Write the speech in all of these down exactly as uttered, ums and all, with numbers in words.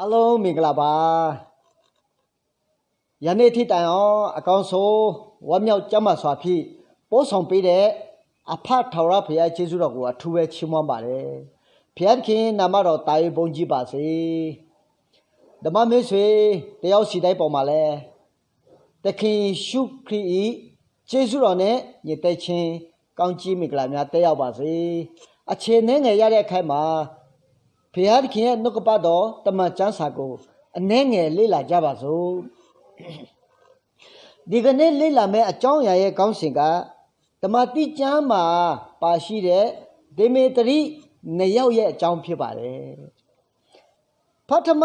Arlawr, မင်္ဂလာပါ. ယနေ့ ထီးတိုင်အောင် အကောင်းဆုံး ဝမ်းမြောက်ကျန်းမာစွာဖြင့် ပို့ဆောင်ပေးတဲ့ အဖ ထာဝရဘုရား ကျေးဇူးတော်ကို အထူးပဲ ချီးမွမ်းပါတယ်။ ဘုရားသခင် နာမတော် သာ၍ ဘုန်းကြီးပါစေ. ဓမ္မမိတ်ဆွေ တယောက်စီတိုင်းပေါ်မှာလည်း သခင်ယေရှုခရစ်၏ ကျေးဇူးတော်နဲ့ ညီသက်ချင်း ကောင်းချီးမင်္ဂလာများ သက်ရောက်ပါစေ. အချိန်အနည်းငယ် ရတဲ့အခါမှာ ဘုရားသခင်ရဲ့ နှုတ်ကပတ်တော် သမ္မာကျမ်းစာကို အနည်းငယ် လေ့လာကြပါစို့. ဒီကနေ့ လေ့လာမယ့် အကြောင်းအရာရဲ့ ခေါင်းစဉ်က သမ္မာကျမ်းမှာ ပါရှိတဲ့ ဒေမေတရိ နှစ်ယောက်ရဲ့ အကြောင်း ဖြစ်ပါတယ်. ပထမ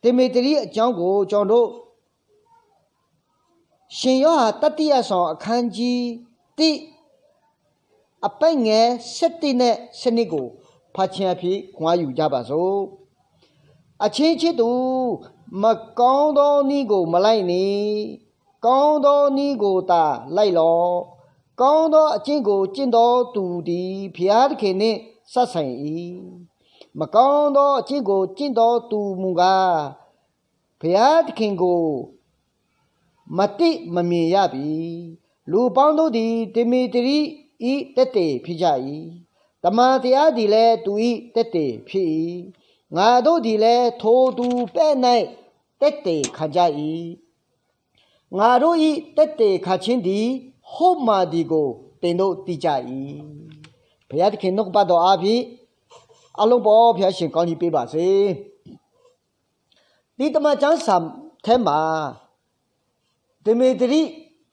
ဒေမေတရိ အကြောင်းကို ကျွန်တော်တို့ ရှင်ယောဟန် တတိယဆောင် အခန်းကြီး တစ် အပိုဒ်ငယ် ဆယ့်တစ်နဲ့ ဆယ့်နှစ်ကို ဖတ်ခြင်းအားဖြင့် ခွန်အားယူကြပါစို့. အချင်းချစ်သူ၊ မကောင်းသောနည်းကို မလိုက်နှင့်၊ ကောင်းသောနည်းကိုသာ လိုက်လော့. ကောင်းသောအကျင့်ကို ကျင့်သောသူသည် ဘုရားသခင်နှင့် စပ်ဆိုင်၏။ မကောင်းသောအကျင့်ကို ကျင့်သောသူမူကား၊ ဘုရားသခင်ကို မသိမမြင်ရပေ။ လူအပေါင်းတို့သည် ဒေမေတရိ၏ သက်သေဖြစ်ကြ၏။ သမ္မာတရားသည်လည်း သူ၏သက်သေဖြစ်၏။ ငါတို့သည်လည်း ထိုသူဘက်၌ သက်သေခံကြ၏။ ငါတို့၏ သက်သေခံခြင်းသည် ဟုတ်မှန်သည်ကို သင်တို့သိကြ၏. ဘုရားသခင် နှုတ်ကပတ်တော်အားဖြင့် အားလုံးပေါ် ဘုရားရှင် ကောင်းကြီးပေးပါစေ. ဒီသမ္မာကျမ်းစာထဲမှာ ဒေမေတရိ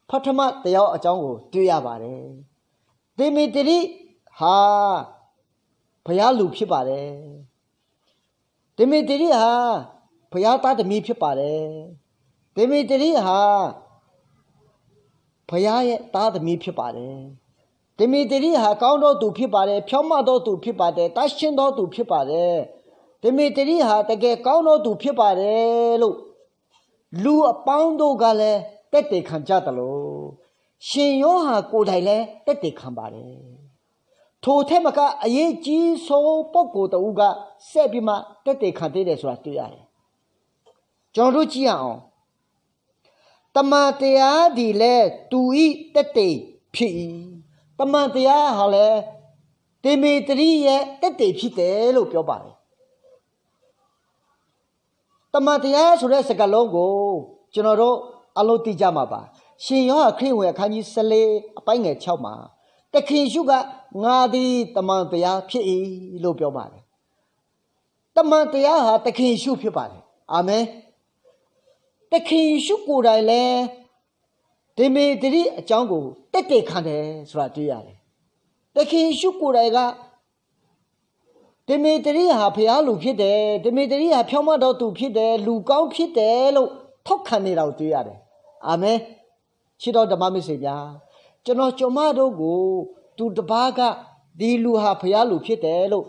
ပထမတစ်ယောက်အကြောင်းကို တွေ့ရပါတယ်. ဒေမေတရိဟာ ဘုရားလူဖြစ်ပါတယ်. ဒေမေတရိဟာ ဘုရားသားသမီးဖြစ်ပါတယ်. ဒေမေတရိဟာ ဘုရားရဲ့သားသမီးဖြစ်ပါတယ်. ဒေမေတရိဟာ ကောင်းသောသူဖြစ်ပါတယ်။ ဖြောင့်မတ်သောသူဖြစ်ပါတယ်။ သန့်ရှင်းသောသူဖြစ်ပါတယ်. ဒေမေတရိဟာ တကယ်ကောင်းသောသူဖြစ်ပါတယ်လို့ လူအပေါင်းတို့ကလည်း သက်သေခံကြသလို ရှင်ယောဟန်ကိုယ်တိုင်လည်း သက်သေခံပါတယ်. ထိုထက်မက အရေးကြီးဆုံးပုဂ္ဂိုလ်တစ်ဦးက ဆက်ပြီးမှ သက်သေခံသေးတယ်ဆိုတာ တွေ့ရတယ်. ကျွန်တော်တို့ ကြည့်ရအောင်. သမ္မာတရားသည်လည်း သူ၏သက်သေဖြစ်၏. သမ္မာတရားဟာလည်း ဒေမေတရိရဲ့ သက်သေဖြစ်တယ်လို့ ပြောပါတယ်. သမ္မာတရားဆိုတဲ့ စကားလုံးကို ကျွန်တော်တို့ အားလုံးသိကြမှာပါ. ရှင်ယောဟန်ခရစ်ဝင် အခန်းကြီး ဆယ့်လေး အပိုင်းငယ် ခြောက်မှာ သခင်ယေရှုက ငါသည် သမ္မာတရားဖြစ်၏လို့ ပြောပါတယ်. သမ္မာတရားဟာ သခင်ယေရှုဖြစ်ပါတယ်. အာမင်. သခင်ယေရှုကိုယ်တိုင်လည်း ဒေမေတရိအကြောင်းကို သက်သေခံတယ်ဆိုတာ တွေ့ရတယ်. သခင်ယေရှုကိုယ်တိုင်က ဒေမေတရိဟာ ဘုရားလူဖြစ်တယ်၊ ဒေမေတရိဟာ ဖြောင့်မတ်သောသူဖြစ်တယ်၊ လူကောင်းဖြစ်တယ်လို့ ထောက်ခံနေတာကို တွေ့ရတယ်. အာမင်. ချစ်တော် ဓမ္မမိတ်ဆွေများ၊ ကျွန်တော် ကျွန်မတို့ကို သူတစ်ပါးက ဒီလူဟာ ဘုရားလူဖြစ်တယ်လို့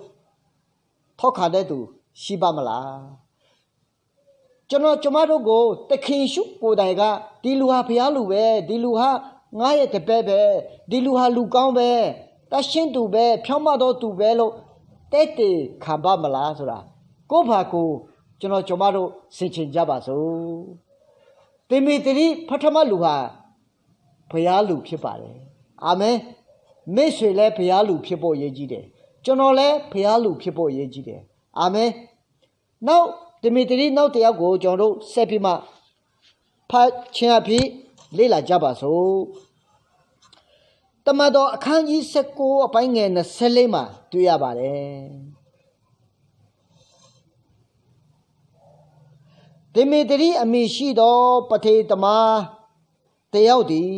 ထောက်ခံတဲ့သူ ရှိပါ့မလား။ ကျွန်တော် ကျွန်မတို့ကို သခင်ယေရှုကိုယ်တိုင်က ဒီလူဟာ ဘုရားလူပဲ၊ ဒီလူဟာ ငါ့ရဲ့တပည့်ပဲ၊ ဒီလူဟာ လူကောင်းပဲ၊ သန့်ရှင်းသူပဲ၊ ဖြောင့်မတ်သောသူပဲလို့ သက်သေခံပါ့မလားဆိုတာ ကိုယ့်ဘာကိုယ် ကျွန်တော် ကျွန်မတို့ ဆင်ခြင်ကြပါစို့။ ဒေမေတရိ ပထမလူဟာ ဘုရားလူဖြစ်ပါတယ်. အာမင်. မိတ်ဆွေလည်း ဘုရားလူဖြစ်ဖို့ အရေးကြီးတယ်. ကျွန်တော်လည်း ဘုရားလူဖြစ်ဖို့ အရေးကြီးတယ်. အာမင်. နောက် ဒေမေတရိ နောက်တစ်ယောက်ကို ကျွန်တော်တို့ ဆက်ပြီးမှ ဖတ်ခြင်းအားဖြင့် လေ့လာကြပါစို့. တမန်တော် အခန်းကြီး ဆယ့်ကိုး အပိုင်းငယ် နှစ်ဆယ့်လေးမှာ တွေ့ရပါတယ်. ဒေမေတရိ အမည်ရှိသော ပထဝီသမား တစ်ယောက်သည်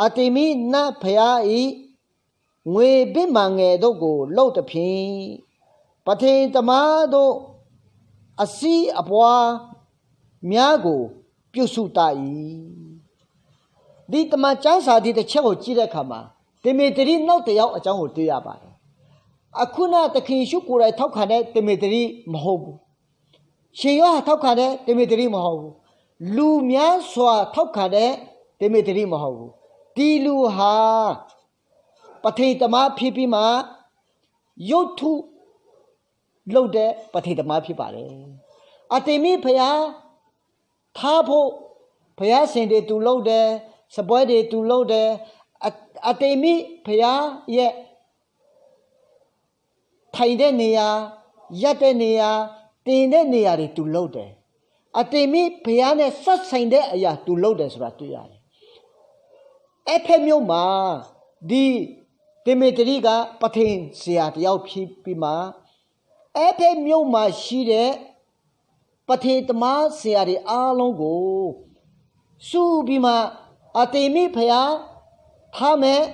အာတမီနတ်ဘုရား၏ ငွေဗိမာန်ငယ်တို့ကို လုပ်သဖြင့် ပထဝီသမားတို့ အစီးအပွားများကို ပြုစုတတ်၏။ ဒီတမန်ကျမ်းစာ ဒီတစ်ချက်ကို ကြည့်တဲ့အခါမှာ ဒေမေတရိ နောက်တစ်ယောက်အကြောင်းကို တွေ့ရပါတယ်. အခုန သခင်ယေရှုကိုယ်တိုင် ထောက်ခံတဲ့ ဒေမေတရိ မဟုတ်ဘူး။ ရှင်ယောဟန် ထောက်ခံတဲ့ ဒေမေတရိ မဟုတ်ဘူး။ လူများစွာ ထောက်ခံတဲ့ ဒေမေတရိ မဟုတ်ဘူး။ ဒီလူဟာ ပထဝီသမား ဖြစ်ပြီးမှ ရုပ်တု lof dae ประเทศ tamar ဖြစ်ပါတယ်. Aqteqmir ဘုရား ထားဖို့ ဘုရားရှင်တွေ သူလုပ်တယ်, စားပွဲတွေ သူလုပ်တယ်, Aqteqmir ဘုရားရဲ့ ထိုင်တဲ့နေရာ, ရပ်တဲ့နေရာ, တင်တဲ့နေရာတွေ သူလုပ်တယ်. Aqteqmir ဘုရားနဲ့ ဆက်ဆံတဲ့အရာ သူလုပ်တယ်ဆိုတာ တွေ့ရတယ်. အဲဖက်မြို့မှာ ဒီ ဒေမေတရီက ပထံဆရာတစ်ယောက်ဖြစ်ပြီးမှ အဲဖက်မြို့မှာရှိတဲ့ ပထံသမါဆရာတွေအားလုံးကို စုပြီးမှ Artemis ဘုရားထားမယ့်,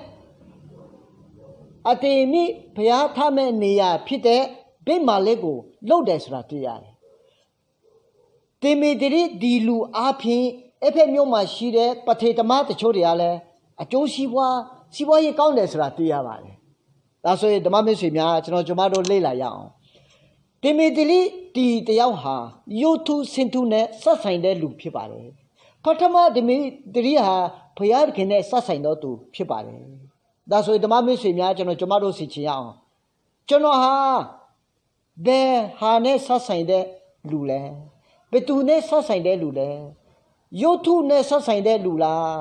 Artemis ဘုရားထားမယ့်နေရာဖြစ်တဲ့ ဗိမာန်လေးကို လုပ်တယ်ဆိုတာ တွေ့ရတယ်. ဒေမေတရီ ဒီလူအားဖြင့် အဲဖက်မြို့မှာရှိတဲ့ ပထံသမါတချို့တွေကလည်း အကျိုးစီးပွား, စီးပွားရေးကောင်းတယ်ဆိုတာ တွေ့ရပါတယ်. ဒါဆိုရင် ဓမ္မမိတ်ဆွေများ, ကျွန်တော် ကျွန်မတို့ လေ့လာရအောင်. ဒေမေတရီ ဒီတစ်ယောက်ဟာ ရုပ်တုဆင်းတုနဲ့ ဆက်ဆံတဲ့လူ ဖြစ်ပါတယ်. ပထမ ဒေမေတရီဟာ ဘုရားသခင်နဲ့ ဆက်ဆံသောသူ ဖြစ်ပါတယ်. ဒါဆိုရင် ဓမ္မမိတ်ဆွေများ, ကျွန်တော် ကျွန်မတို့ ဆင်ခြင်ရအောင်. ကျွန်တော်ဟာ ဘယ်ဟာနဲ့ ဆက်ဆံတဲ့လူလဲ။ ဘယ်သူနဲ့ ဆက်ဆံတဲ့လူလဲ။ ရုပ်တုနဲ့ ဆက်ဆံတဲ့လူလား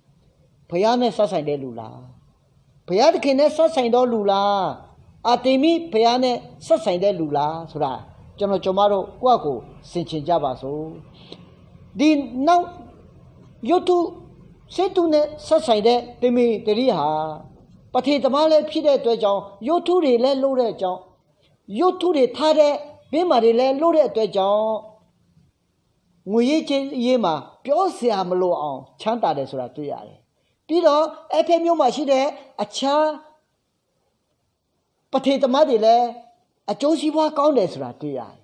။ ဘုရားနဲ့ ဆက်ဆံတဲ့လူလား။ ဘုရားသခင်နဲ့ ဆက်ဆံတဲ့လူလား။ အာတင်မီးဘုရားနဲ့ ဆက်ဆံတဲ့လူလားဆိုတာ ကျွန်တော် ကျွန်မတို့ ကိုယ့်ဟာကိုယ် ဆင်ခြင်ကြပါစို့။ ဒီနောက် ရုပ်တုဆင်းတုနဲ့ ဆက်ဆံတဲ့ ဒေမေတရီဟာ ပထံသမါလည်း ဖြစ်တဲ့အတွက်ကြောင့် ရုပ်တုတွေလည်း လုပ်တဲ့အကြောင်း ရုပ်တုတွေထားတဲ့ ဗိမာန်တွေလည်း လုပ်တဲ့အတွက်ကြောင့် ငွေရေးကြေးရေးမှာ ပြောစရာမလိုအောင် ချမ်းသာတယ်ဆိုတာ တွေ့ရတယ်။ ပြီးတော့ အဲဖက်မြို့မှာရှိတဲ့ အခြား ပထံသမါတွေလည်း အကျိုးစီးပွားကောင်းတယ်ဆိုတာ တွေ့ရတယ်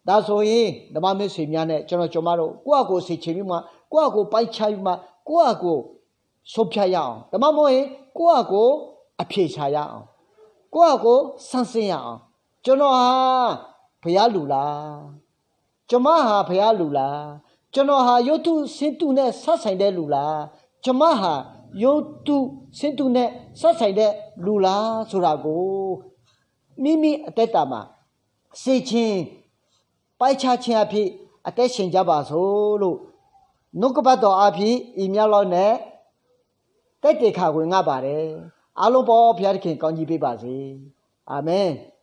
။ ဒါဆိုရင် ဓမ္မမိတ်ဆွေများနဲ့ ကျွန်တော် ကျွန်မတို့ ကိုယ့်ဟာကိုယ် ဆင်ခြင်ပြီးမှ ကိုယ့်ဟာကိုယ် ပိုင်းခြားပြီးမှ ကိုယ့်ဟာကိုယ် ဆုံးဖြတ်ရအောင်။ ဒါမှမဟုတ်ရင် ကိုယ့်ဟာကိုယ် အဖြေရှာရအောင်။ ကိုယ့်ဟာကိုယ် ဆန်းစစ်ရအောင်။ ကျွန်တော်ဟာ ဘုရားလူလား။ ကျွန်မဟာ ဘုရားလူလား။ ကျွန်တော်ဟာ ရုပ်တုဆင်းတုနဲ့ ဆက်ဆံတဲ့လူလား။ ကျွန်မဟာ ရုပ်တုဆင်းတုနဲ့ ဆက်ဆံတဲ့လူလားဆိုတာကို မိမိအသက်တာမှာ ဆင်ခြင် ပိုင်းခြားခြင်းအားဖြင့် အသက်ရှင်ကြပါစို့လို့ နှုတ်ကပတ်တော်အားဖြင့် အီမျှလောက်နဲ့ သက်သေခံခွင့် ရပါတယ်။ အားလုံးအပေါ် ဘုရားသခင် ကောင်းကြီးပေးပါစေ။ အာမင်။